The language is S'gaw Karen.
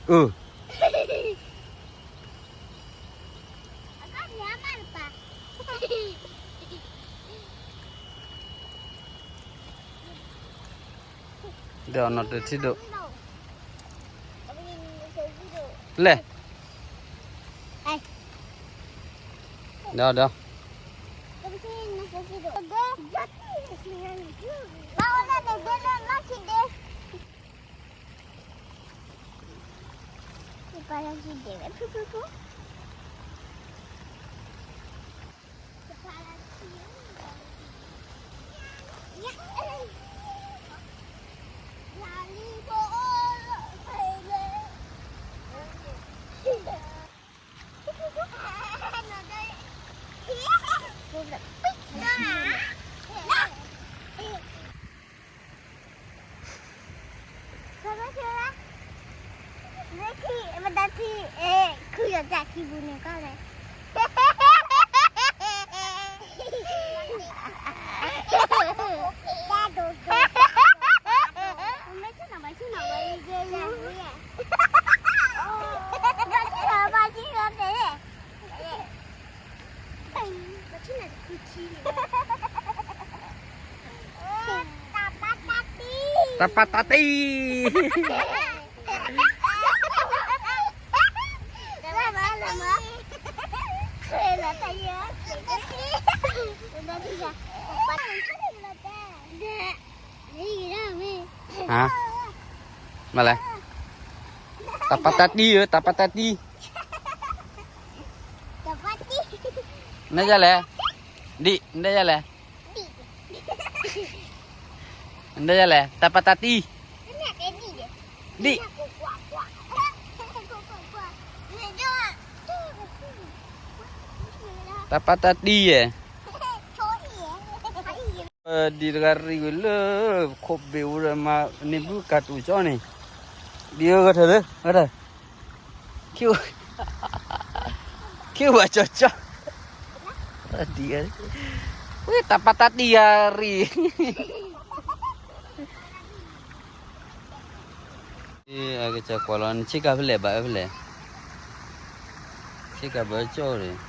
အၢ ဒီးနီၢ်တထံဒိၣ် လဲၣ် ဒီးဒီး တၢ်ပာ်တၢ်တံၢ် ဟါ, မ့ၢ်လဲၣ်, တၢ်ပာ်တၢ်တံၢ်ဧၢ, တၢ်ပာ်တၢ်တံၢ်, နဒ်လဲၣ်, ဒ်, နဒ်လဲၣ်, နဒ်လဲၣ်, တၢ်ပာ်တၢ်တံၢ်, ဒ်, တၢ်ပာ်တၢ်တံၢ်ဧၢ. ဒ်တဂၤရံၣ်ဝဲလၢခိၣ်ဘ့ၣ်အူဒီးမၤန့ၢ်ဘုကၢ်တူာ်ကၠီန့ၣ်, ဒ်အဂၤထၢၣ်လၢ, ဂၤထၢၣ်, ခံဝဲကၠီကၠီ, ဒ်, ဝဲတၢ်ပာ်တၢ်တံၢ်ဂၤရံၣ်, အကစၢ်ကွၢ်လီၤ နဆ့ကၤဖဲလဲၣ်ဘၣ်အၢဖဲလဲၣ်, ဆ့ကၤဘၢကၠီန့ၣ်